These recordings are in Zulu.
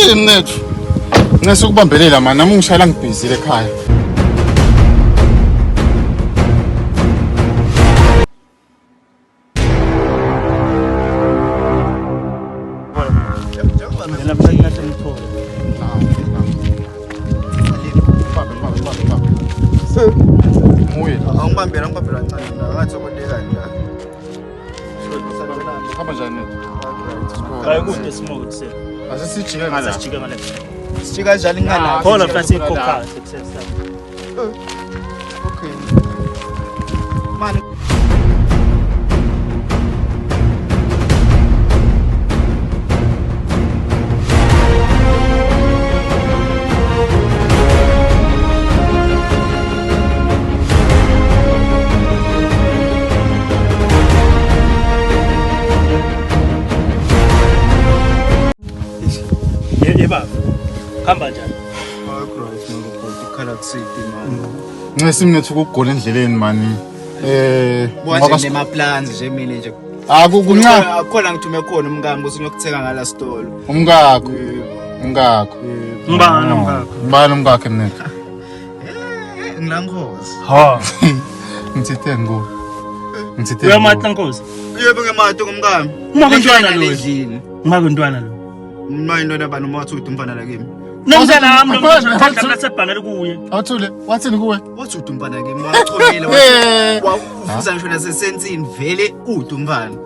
Shi mnethu. Ncese ukubambelela mani nami ungishayela ngibhizile ekhaya. Angibambela angibambela kancane la ngathi sokontekani la. Hamba njani? Hayi kude simoke kuseni. Asesijike ngala. Sijike ngala. Sijike kanjani ngala? Khona mfana siyikhokha kuseni. Okay. Mani Ye baba. Hamba njani? Ncesi mnethu ukugula endleleni mani. Eh, Manje nema plans nje mina nje. Akukunca. Akukhona ngithume khona umkami ukuthi ngiyokuthenga ngala sitolo. Umkakho. Umkakho. Ngibani umkakho? Ngibani umkakho mnethu? Eh, ngilankosi. Ha. Ngithithe ngu. Ngithithe. Uyamatla nkosi. Yebo ngemati ngumkami. Uma kuntwana lo. Uma kuntwana lo. Uma intwana bani uma wathi umfana la kimi. Nomntana wami lo mntwana nasebhangele kuye. Awuthule, wathini kuwe? Wathi uthi umfana kimi wachomile wafuza ngisho nasesensini vele uthi umfana.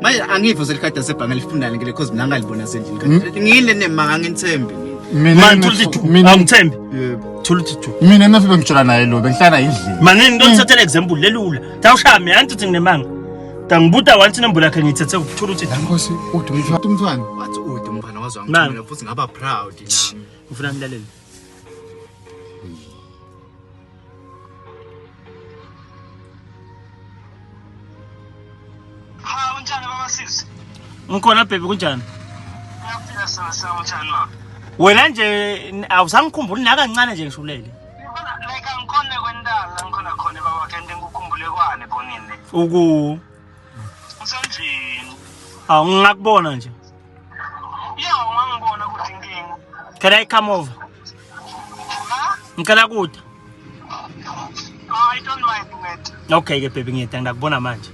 Manje angivo selikhadi lasebhange lifundani ngile cause mina ngalibona sendlini. Ngile nemanga ngithembi mina. Mina Manje thula uthi mina angithembi. Yebo. Thula uthi thu. Mina nafe bengitshola naye lo bengihlala endlini. Manini into ngithathele example lelula. Tawushaya mina angithi uthi nginemanga. Tangibuta once inombolo yakhe ngiyithethe uthula uthi thu. Nkosi uthi umfana umfana. Wathi uthi umfana wazwa Mani. ngithumela futhi ngaba proud nami. Ngifuna nilalele. Ha unjani baba sisi? Ngikhona baby kunjani? Ngiyaphila sana sana unjani ma? Wena nje awusangikhumbuli nakancane nje ngishulele. Ngibona like angikhona kwendala ngikhona khona baba kente ngikukhumbule kwane bonini. Uku Usendlini. awu ngingakubona nje. Yeah, ungangibona ukuthi inkinga. Can I come over? Ha? Ngicela kude. I don't mind mate. Okay ke baby ngiyeda ngakubona manje.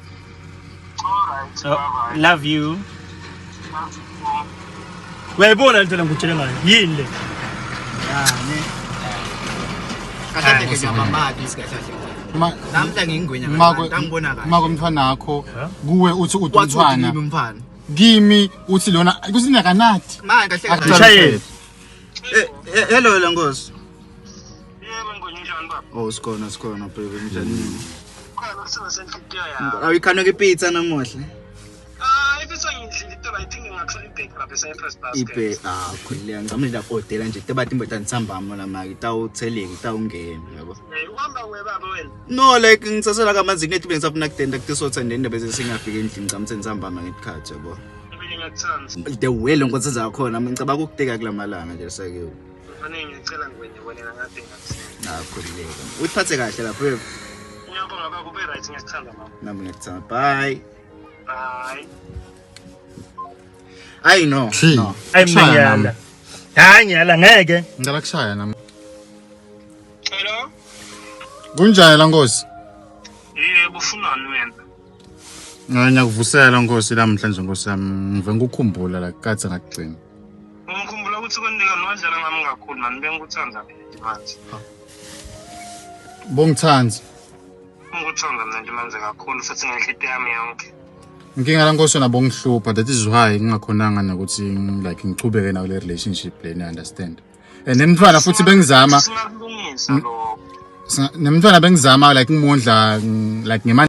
All right. Oh, Bye bye. love you. Uyayibona lento lengikutshele ngayo? Yini le? Yani. Kahle nje ngiyabamadi isikahle. Namhla ngingwenya ngangibona kahle. Mako umfana wakho kuwe uthi uthi Wathi uthi umfana kimi umfana. kimi uthi lona kusinakanathi. Manje kahle kahle. Ngishayele. Eh, eh, Hello la nkosi. Yebo ngoni njani baba? Oh sikhona sikhona baby njani? Khona kusuka senhliziyo yami. Awuyikhanoka ipizza namuhla. Ah, ifisa ngidlile into I think ngingathola ibheki baba eSypress Basket. Ibe ah khulileka ngicamile la odela nje tebathi imboda ngisambama la maki tawutheleka tawungena yabo. Eh, uhamba we baba wena. No like ngisasela kamanzi kunethi bengisafuna kudenda kutisotha ndende bese singafika endlini ngicamthe ngisambama ngekhathi yabo. Mina ngiyakuthanda. The way le nkonzo zakhona mina ngicabanga ukuteka kulamalanga nje sake. Kufanele ngicela ngwenye wena ngade ngakuthanda. Ah khulileka. Uyiphathe kahle lapho yebo. Ngiyabonga baba ube right ngiyakuthanda mama. Nami ngiyakuthanda. Bye. Bye. Ayi no. No. Ayi mina ngiyala. Hayi ngiyala ngeke. Ngicela kushaya nami. Hello? Kunjani la nkosi? Yebo ufunani wena? Ngiyakuvusela nkosi namhlanje nkosi yami ngive ngikukhumbula la kathi ngakugcina. Ngikhumbula ukuthi kwendeka nwadlala ngami kakhulu mani bengikuthanda mina manje. Bongithanda. Ngikuthanda mina manje kakhulu futhi ngenhliziyo yami yonke. Inkinga la nkosi yona bongihlupha that is why ngingakhonanga nokuthi like ngichubeke nayo le relationship le ni understand. And nemntwana futhi bengizama Singakulungisa lokho. Nemntwana bengizama like ngimondla like ngemali.